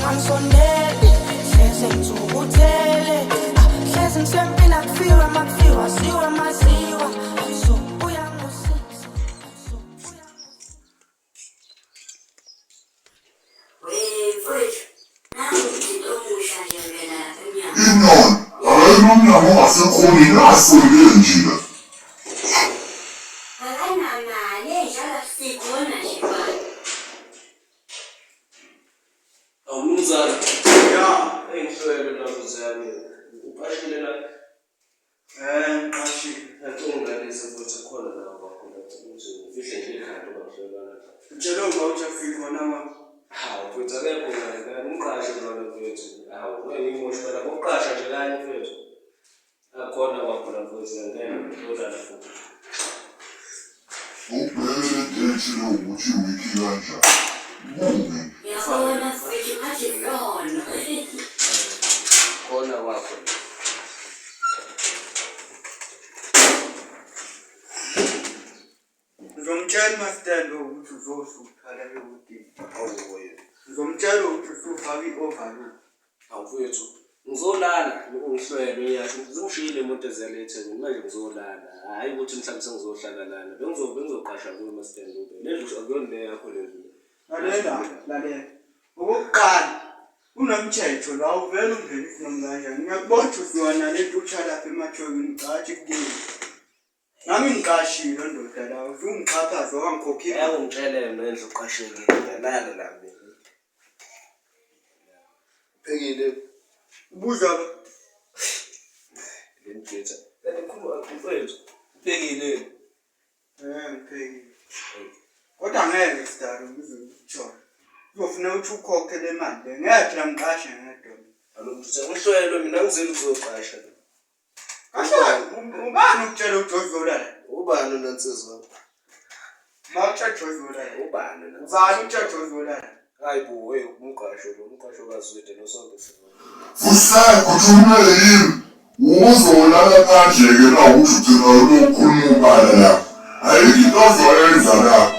Angisondeli, hleze ngithukuthele. Ah, hleze ngisempini akufiwe makufiwa siwe maziwa. So uyangusisa. So uyangusisa. Mfowethu, nangu umthinto omusha nje ngena lapha emnyango. Inyoni, akayena umnyango ongasekhoneni asondele nje la. Akanamali enjalo sikhona nje bani. Awu mnumzane. Ya, engihlwele la nkosi yami. Uqashile la. Eh, ngiqashile. Ngicela ungilalise futhi khona la kwakhona ukuthi ngifihle nje ikhanda uma ngihlelwa la. Utshele uma uthi afike khona ma. Hawu mfethu akekho ngale kani umqashe lona mfethu. Hawu ngeke ngimoshe phela ngokuqasha nje kanye mfethu. Akhona kwakhona mfethu ngeke ngizolala futhi. Ubheke lento etshilo ukuthi wiki kanjani. Buke. Uyabona mfowethu ngathi lono. Khona kwakho. Ngizomtshela umasitende ukuthi uzohlupha la ehodini. Awu wena. Ngizomtshela ukuthi usufaka i-overload. Awu mfowethu, ngizolala ngihlwele uyasho ngizongishiyile imoto ezele eThekwini manje ngizolala. Hhayi ukuthi mhlawumbe sengizohlala lana. Bengizoqasha kuwe masitende ube. Le ndlu akuyona le yakho le ndlu. Lalela, lalela. Okokuqala, kunomthetho la uvele ungenise noma kanjani. Ngiyakubona usuka nale ntutsha lapha emathokini, cathi kuyini. Nami ngiqashile ndoda la usungixhaphaza wangikhokhela. Ngeke ungitshele nendlu uqashekile ngiyalala la mina. Phekile. Ubuza ba. Lemjitha. Kanti khuluma mfethu. Uphekile. Eh ngiphekile. Kodwa ngeke sidalo ngizokuthola. Kuzofuna ukuthi ukhokhe le mali le. Ngeke phela ngiqashe ngedwa. Alomjitha ngihlwelwe mina ngizele ukuzoqasha. Kahle ubani ukutshela ukuthi uzolala? Ubani unansizwa? Mawutshela uzolala. Ubani Ubani utshela uzolala? Hayi bo, hey umqasho lo, umqasho kaZwide lo sonke sibona. Fuseg uthumele yimi uzolala phandle-ke na ukuthi ugcina ulokhuluma ubala la ayikho into ozoyenza la.